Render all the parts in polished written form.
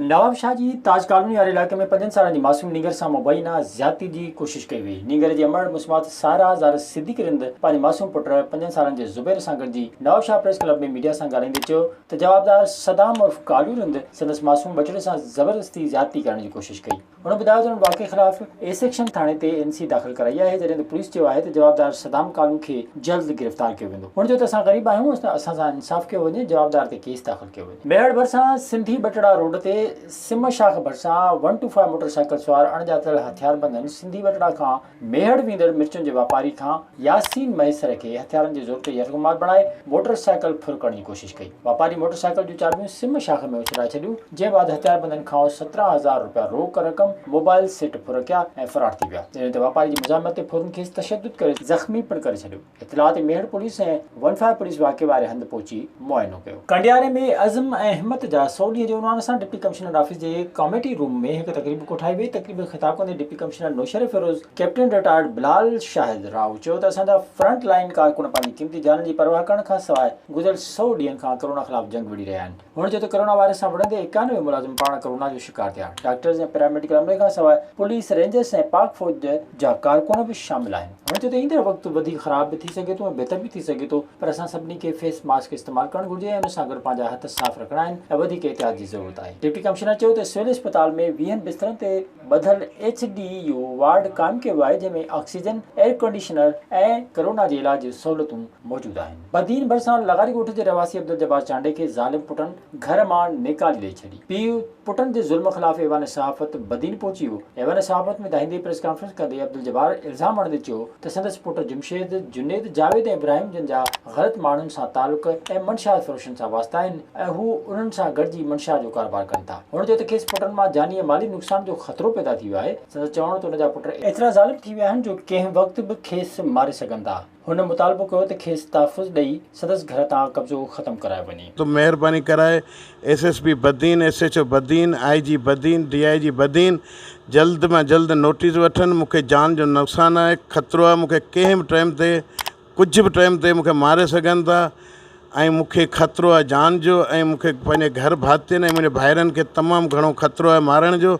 نوابشاهه جي تاج ڪالوني واري علائقي ۾ پنجن سالن جي معصوم نينگر سان مبينا زيادتي جي ڪوشش ڪئي وئي. نينگر جي امڙ مسمات سائره زال صديق رند پنهنجي معصوم پٽ پنجن سالن جي زبير سان گڏجي نوابشاهه پريس ڪلب ۾ ميڊيا سان ڳالهائيندي چيو ته جوابدار صدام عرف ڪالو رند سندس معصوم ٻچڙي سان زبردستي زيادتي ڪرڻ جي ڪوشش ڪئي. هن ٻڌايو ته ان واقعي خلاف اي سيڪشن ٿاڻي تي اين سي داخل ڪرائي آهي جڏهن ته پوليس چيو آهي ته جوابدار صدام ڪالو کي جلد گرفتار ڪيو ويندو. هن چيو ته اسان غريب آهيون اسان سان انصاف ڪيو وڃي جوابدار تي ڪيس داخل ڪيو وڃي. ميهڙ ڀرسان سنڌي ٻٽڙا روڊ تي سم شاخ ڀرسان one two five motor cycle سوار اڻڄاتل هٿياربندن سنڌي ٻٽڙا کان ميهڙ ويندڙ مرچن جي واپاري کان ياسين مهيسر کي هٿيارن جي زور تي يرغمال بڻائي موٽر سائيڪل ڦر ڪرڻ جي ڪوشش ڪئي. واپاري موٽر سائيڪل جون چاٻيون سم شاخ ۾ اڇلائي ڇڏيون، جنهن بعد هٿياربندن کانئس 17 هزار رپيا روڪ رقم، موبائل سيٽ ڦر ڪيا ۽ فرار ٿي ويا. جڏهن ته واپاري جي مزاحمت تي ڦورن کيس تشدد ڪري زخمي پڻ ڪري ڇڏيو. اطلاع تي Mehar police ۽ one five police واقعي واري هنڌ پهچي معائنو ڪيو. ڪنڊياري ۾ عزم ۽ همت جا سئو ڏينهن جي عنوان سان ڊپٽي ڪمشنر آفيس جي ڪاميٽي روم ۾ هڪ تقريب ڪوٺائي وئي. تقريب کي خطاب ڪندي deputy commissioner Naushahro Feroze captain retired Bilal Shahid Rao چيو ته اسان جا فرنٽ لائين ڪارڪن پنهنجي قيمتي جانن جي پرواهه ڪرڻ کانسواء گذريل سئو ڏينهن کان ڪرونا خلاف جنگ وڙهي رهيا آهن. هن چيو ته ڪرونا وائرس سان وڙهندي 91 ملازم پاڻ ڪرونا جو شڪار ٿيا، ڊاڪٽرز ۽ پيراميڊيڪل عملي کانسواء پوليس، رينجرز ۽ پاڪ فوج جا ڪارڪن به شامل آهن. هن چيو ته ايندڙ وقت وڌيڪ خراب به ٿي سگهي ٿو ۽ بهتر به ٿي سگهي ٿو پر اسان سڀني کي فيس ماسڪ استعمال ڪرڻ گهرجي ۽ ان سان گڏ پنهنجا هٿ صاف رکڻا آهن ۽ وڌيڪ احتياط جي ضرورت آهي. ڊپٽي ڪمشنر چيو ته سول اسپتال ۾ ويهن بسترن تي ٻڌل ايڇ ڊي يو وارڊ قائم ڪيو ويو آهي جنهن ۾ آڪسيجن، ايئر ڪنڊيشنر ۽ ڪرونا جي علاج جون سهولتون موجود آهن. بدين ڀرسان لغاري ڳوٺ جي رهواسي عبدالجبار چانڊئي کي ظالم پٽن گهر مان نيڪالي ڏئي ڇڏي. پيء پٽن جي ظلم خلاف ايوان صحافت بدين پهچي ويو. ايوان صحافت ۾ دانهيندي پريس ڪانفرنس ڪندي عبدالجبار الزام هڻندي چيو ته سندس پٽ جمشيد، جنيد، جاويد ۽ ابراهيم جن جا غلط ماڻهن سان تعلق ۽ منشيات فروشن سان واسطا آهن ۽ هو انهن سان گڏجي منشيات جو ڪاروبار ڪن ٿا. هن چيو ته کيس پٽن مان جاني ۽ مالي نقصان جو خطرو پيدا ٿي ويو آهي. سندس چوڻ هو ته ان جا پٽ ايترا ظالم ٿي ويا آهن جو ڪنهن وقت به کيس ماري سگهن ٿا. هن مطالبو ڪيو ته کيس تحفظ ڏئي سندس گهر تان قبضو ختم ڪرايو وڃي. ته مهرباني ڪرائي S S P Badin, S H O Badin, I G Badin, D I G Badin جلد مان جلد نوٽيس وٺن مون کي جان جو نقصان آهي خطرو آهي مون کي ڪنهن به ٽائيم تي ڪجهه به ٽائيم تي مون کي ماري سگهن ٿا ۽ مون کي خطرو آهي جان جو ۽ مون کي پنهنجي گهر ڀاتين ۽ منهنجي ڀائرن کي تمام گهڻو خطرو آهي مارڻ جو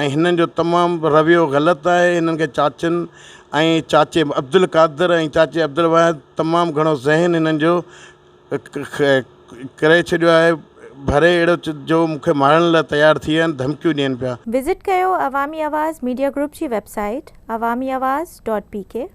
۽ هنن جو تمام رويو غلط آهي هنن کي چاچن ۽ چاچي عبدالقادر ۽ چاچي عبدالواحد تمام گهڻو ذهن هنن جو ڪري ڇڏيو آهي ڀري اهڙو جو مون کي مارڻ لاء تيار ٿي ويا آهن ڌمڪيون ڏين پيا. وزٽ ڪيو عوامي آواز ميڊيا گروپ جي web site Awami Awaz dot P K.